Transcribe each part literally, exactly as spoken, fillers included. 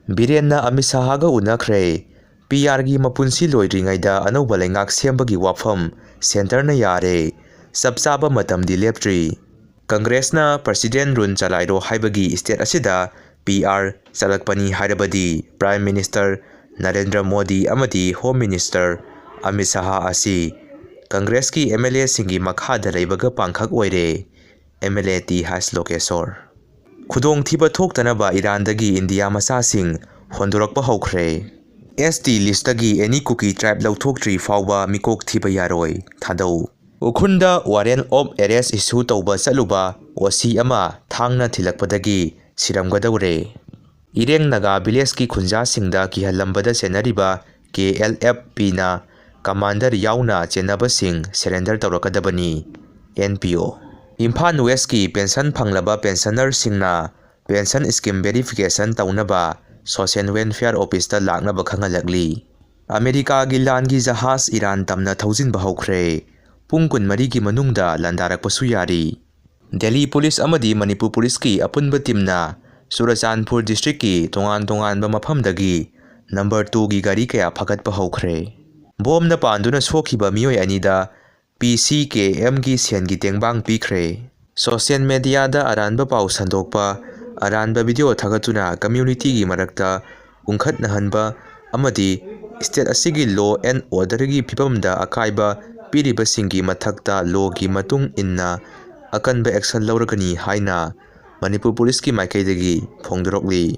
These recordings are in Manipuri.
ꯕꯤꯔꯦꯟꯅ ꯑꯃꯤꯠ ꯁꯍꯥꯒ ꯎꯅꯈ꯭ꯔꯦ꯫ ꯄꯤ ꯑꯥꯔꯒꯤ ꯃꯄꯨꯟꯁꯤ ꯂꯣꯏꯗ꯭ꯔꯤꯉꯩꯗ ꯑꯅꯧꯕ ꯂꯩꯉꯥꯛ ꯁꯦꯝꯕꯒꯤ ꯋꯥꯐꯝ ꯁꯦꯟꯇꯔꯅ ꯌꯥꯔꯦ꯫ ꯆꯞ ꯆꯥꯕ ꯃꯇꯝꯗꯤ ꯂꯦꯞꯇ꯭ꯔꯤ꯫ ꯀꯪꯒ꯭ꯔꯦꯁꯅ ꯄ꯭ꯔꯁꯤꯗꯦꯟ ꯔꯨꯜ ꯆꯂꯥꯏꯔꯣ ꯍꯥꯏꯕꯒꯤ ꯁ꯭ꯇꯦꯠ ꯑꯁꯤꯗ ꯄꯤ ꯑꯥꯔ ꯆꯠꯂꯛꯄꯅꯤ ꯍꯥꯏꯔꯕꯗꯤ ꯄ꯭ꯔꯥꯏꯝ ꯃꯤꯅꯤꯁꯇꯔ ꯅꯔꯦꯟꯗ꯭ꯔ ꯃꯣꯗꯤ ꯑꯃꯗꯤ ꯍꯣꯝ ꯃꯤꯅꯤꯁꯇꯔ ꯑꯃꯤꯠ ꯁꯍꯥ ꯑꯁꯤ ꯀꯪꯒ꯭ꯔꯦꯁꯀꯤ ꯑꯦꯝ ꯑꯦꯜ ꯑꯦꯁꯤꯡꯒꯤ ꯃꯈꯥꯗ ꯂꯩꯕꯒ ꯄꯥꯡꯈꯛ ꯑꯣꯏꯔꯦ꯫ M L A T H Lokeshor. ꯈꯨꯗꯣꯡꯊꯤꯕ ꯊꯣꯛꯇꯅꯕ ꯏꯔꯥꯟꯗꯒꯤ ꯏꯟꯗꯤꯌꯥ ꯃꯆꯥꯁꯤꯡ ꯍꯣꯟꯗꯣꯔꯛꯄ ꯍꯧꯈ꯭ꯔꯦ꯫ ꯑꯦꯁ ꯇꯤ ꯂꯤꯁꯇꯒꯤ ꯑꯦꯅꯤ ꯀꯨꯀꯤ ꯇ꯭ꯔꯥꯏꯕ ꯂꯧꯊꯣꯛꯇ꯭ꯔꯤ ꯐꯥꯎꯕ ꯃꯤꯀꯣꯛ ꯊꯤꯕ ꯌꯥꯔꯣꯏ꯫ ꯊꯥꯗꯧ꯫ ꯎꯈ꯭ꯔꯨꯜꯗ ꯋꯥꯔꯦꯟ ꯑꯣꯐ ꯑꯦꯔꯦꯁ ꯏꯁꯨ ꯇꯧꯕ ꯆꯠꯂꯨꯕ ꯑꯣ ꯁꯤ ꯑꯃ ꯊꯥꯡꯅ ꯊꯤꯜꯂꯛꯄꯗꯒꯤ ꯁꯤꯔꯝꯒꯗꯧꯔꯦ꯫ ꯏꯔꯦꯡ ꯅꯥꯒꯥ ꯚꯤꯂꯦꯖꯀꯤ ꯈꯨꯟꯖꯥꯁꯤꯡꯗ ꯀꯤꯍꯜꯂꯝꯕꯗ ꯆꯦꯟꯅꯔꯤꯕ ꯀꯦ ꯑꯦꯜ ꯑꯦꯐ ꯄꯤꯅ ꯀꯃꯥꯟꯗꯔ ꯌꯥꯎꯅ ꯆꯦꯟꯅꯕꯁꯤꯡ ꯁꯔꯦꯟꯗꯔ ꯇꯧꯔꯛꯀꯗꯕꯅꯤ꯫ ꯑꯦꯟ ꯄꯤ ꯑꯣ꯫ ꯏꯝꯐꯥꯜ ꯋꯦꯁꯀꯤ ꯄꯦꯟꯁꯟ ꯐꯪꯂꯕ ꯄꯦꯟꯁꯅꯔꯁꯤꯡꯅ ꯄꯦꯟꯁꯟ ꯁ꯭ꯀꯤꯝ ꯚꯦꯔꯤꯐꯤꯀꯦꯁꯟ ꯇꯧꯅꯕ ꯁꯣꯁꯤꯌꯦꯜ ꯋꯦꯜꯐꯤꯌꯔ ꯑꯣꯐꯤꯁꯇ ꯂꯥꯛꯅꯕ ꯈꯪꯍꯜꯂꯛꯂꯤ꯫ ꯑꯃꯦꯔꯤꯀꯥꯒꯤ ꯂꯥꯟꯒꯤ ꯖꯍꯥꯖ ꯏꯔꯥꯟ ꯇꯝꯅ ꯊꯧꯖꯤꯟꯕ ꯍꯧꯈ꯭ꯔꯦ꯫ ꯄꯨꯡ ꯀꯨꯟꯃꯔꯤꯒꯤ ꯃꯅꯨꯡꯗ ꯂꯥꯟꯗꯥꯔꯛꯄꯁꯨ ꯌꯥꯔꯤ꯫ ꯗꯦꯜꯂꯤ ꯄꯨꯂꯤꯁ ꯑꯃꯗꯤ ꯃꯅꯤꯄꯨꯔ ꯄꯨꯂꯤꯁꯀꯤ ꯑꯄꯨꯟꯕ ꯇꯤꯝꯅ ꯆꯨꯔꯆꯥꯟꯄꯨꯔ ꯗꯤꯁꯇ꯭ꯔꯤꯛꯀꯤ ꯇꯣꯉꯥꯟ ꯇꯣꯉꯥꯟꯕ ꯃꯐꯝꯗꯒꯤ ꯅꯝꯕꯔ ꯇꯨꯒꯤ ꯒꯥꯔꯤ ꯀꯌꯥ ꯐꯥꯒꯠꯄ ꯍꯧꯈ꯭ꯔꯦ꯫ ꯕꯣꯝꯅ ꯄꯥꯟꯗꯨꯅ ꯁꯣꯛꯈꯤꯕ ꯃꯤꯑꯣꯏ ꯑꯅꯤꯗ ꯄꯤ ꯁꯤ ꯀꯦ ꯑꯦꯝꯒꯤ ꯁꯦꯟꯒꯤ ꯇꯦꯡꯕꯥꯡ ꯄꯤꯈ꯭ꯔꯦ꯫ ꯁꯣꯁꯤꯌꯦꯜ ꯃꯦꯗꯤꯌꯥꯗ ꯑꯔꯥꯟꯕ ꯄꯥꯎ ꯁꯟꯗꯣꯛꯄ, ꯑꯔꯥꯟꯕ ꯚꯤꯗꯤꯑꯣ ꯊꯥꯒꯠꯇꯨꯅ ꯀꯝꯃ꯭ꯌꯨꯅꯤꯇꯤꯒꯤ ꯃꯔꯛꯇ ꯎꯪꯈꯠꯅꯍꯟꯕ ꯑꯃꯗꯤ ꯁ꯭ꯇꯦꯠ ꯑꯁꯤꯒꯤ ꯂꯣ ꯑꯦꯟ ꯑꯣꯔꯗꯔꯒꯤ ꯐꯤꯕꯝꯗ ꯑꯀꯥꯏꯕ ꯄꯤꯔꯤꯕꯁꯤꯡꯒꯤ ꯃꯊꯛꯇ ꯂꯣꯒꯤ ꯃꯇꯨꯡ ꯏꯟꯅ ꯑꯀꯟꯕ ꯑꯦꯛꯁꯟ ꯂꯧꯔꯒꯅꯤ ꯍꯥꯏꯅ ꯃꯅꯤꯄꯨꯔ ꯄꯨꯂꯤꯁꯀꯤ ꯃꯥꯏꯀꯩꯗꯒꯤ ꯐꯣꯡꯗꯣꯔꯛꯂꯤ꯫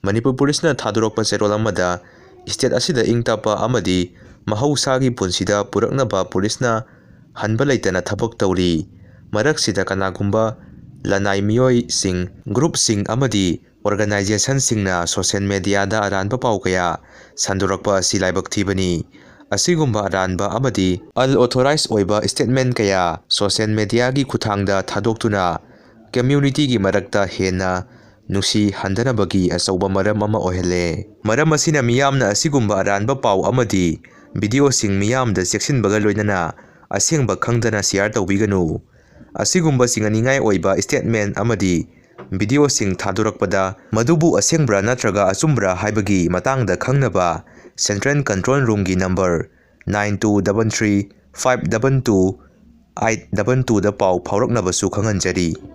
ꯃꯅꯤꯄꯨꯔ ꯄꯨꯂꯤꯁꯅ ꯊꯥꯗꯣꯔꯛꯄ ꯆꯦꯔꯣꯜ ꯑꯃꯗ, ꯁ꯭ꯇꯦꯠ ꯑꯁꯤꯗ ꯏꯪ ꯇꯞꯄ ꯑꯃꯗꯤ ꯃꯍꯧꯁꯥꯒꯤ ꯄꯨꯟꯁꯤꯗ ꯄꯨꯔꯛꯅꯕ ꯄꯨꯂꯤꯁꯅ ꯍꯟꯕ ꯂꯩꯇꯅ ꯊꯕꯛ ꯇꯧꯔꯤ꯫ ꯃꯔꯛꯁꯤꯗ ꯀꯅꯥꯒꯨꯝꯕ ꯂꯅꯥꯏ ꯃꯤꯑꯣꯏꯁꯤꯡ, ꯒ꯭ꯔꯨꯞꯁꯤꯡ ꯑꯃꯗꯤ ꯑꯣꯔꯒꯅꯥꯏꯖꯦꯁꯟꯁꯤꯡꯅ ꯁꯣꯁꯤꯌꯦꯜ ꯃꯦꯗꯤꯌꯥꯗ ꯑꯔꯥꯟꯕ ꯄꯥꯎ ꯀꯌꯥ ꯁꯟꯗꯣꯔꯛꯄ ꯑꯁꯤ ꯂꯥꯏꯕꯛ ꯊꯤꯕꯅꯤ꯫ ꯑꯁꯤꯒꯨꯝꯕ ꯑꯔꯥꯟꯕ ꯑꯃꯗꯤ ꯑꯟꯑꯣꯊꯣꯔꯥꯏꯖ ꯑꯣꯏꯕ ꯁ꯭ꯇꯦꯠꯃꯦꯟ ꯀꯌꯥ ꯁꯣꯁꯤꯌꯦꯜ ꯃꯦꯗꯤꯌꯥꯒꯤ ꯈꯨꯠꯊꯥꯡꯗ ꯊꯥꯗꯣꯛꯇꯨꯅ ꯀꯝꯃ꯭ꯌꯨꯅꯤꯇꯤꯒꯤ ꯃꯔꯛꯇ ꯍꯦꯟꯅ ꯅꯨꯡꯁꯤ ꯍꯟꯊꯅꯕꯒꯤ ꯑꯆꯧꯕ ꯃꯔꯝ ꯑꯃ ꯑꯣꯏꯍꯜꯂꯦ꯫ ꯃꯔꯝ ꯑꯁꯤꯅ ꯃꯤꯌꯥꯝꯅ ꯑꯁꯤꯒꯨꯝꯕ ꯑꯔꯥꯟꯕ ꯄꯥꯎ ꯑꯃꯗꯤ ꯚꯤꯗꯤꯑꯣꯁꯤꯡ ꯃꯤꯌꯥꯝꯗ ꯆꯦꯛꯁꯤꯟꯕꯒ ꯂꯣꯏꯅꯅ ꯑꯁꯦꯡꯕ ꯈꯪꯗꯅ ꯁꯤꯌꯥꯔ ꯇꯧꯕꯤꯒꯅꯨ꯫ ꯑꯁꯤꯒꯨꯝꯕ ꯆꯤꯡꯅꯅꯤꯡꯉꯥꯏ ꯑꯣꯏꯕ ꯁ꯭ꯇꯦꯠꯃꯦꯟ ꯑꯃꯗꯤ ꯚꯤꯗꯤꯑꯣꯁꯤꯡ ꯊꯥꯗꯣꯔꯛꯄꯗ ꯃꯗꯨꯕꯨ ꯑꯁꯦꯡꯕ꯭ꯔꯥ ꯅꯠꯇ꯭ꯔꯒ ꯑꯆꯨꯝꯕ꯭ꯔꯥ ꯍꯥꯏꯕꯒꯤ ꯃꯇꯥꯡꯗ ꯈꯪꯅꯕ Central Control Roomꯒꯤ number nine two double three five double two eight double twoꯗ ꯄꯥꯎ ꯐꯥꯎꯔꯛꯅꯕꯁꯨ ꯈꯪꯍꯟꯖꯔꯤ꯫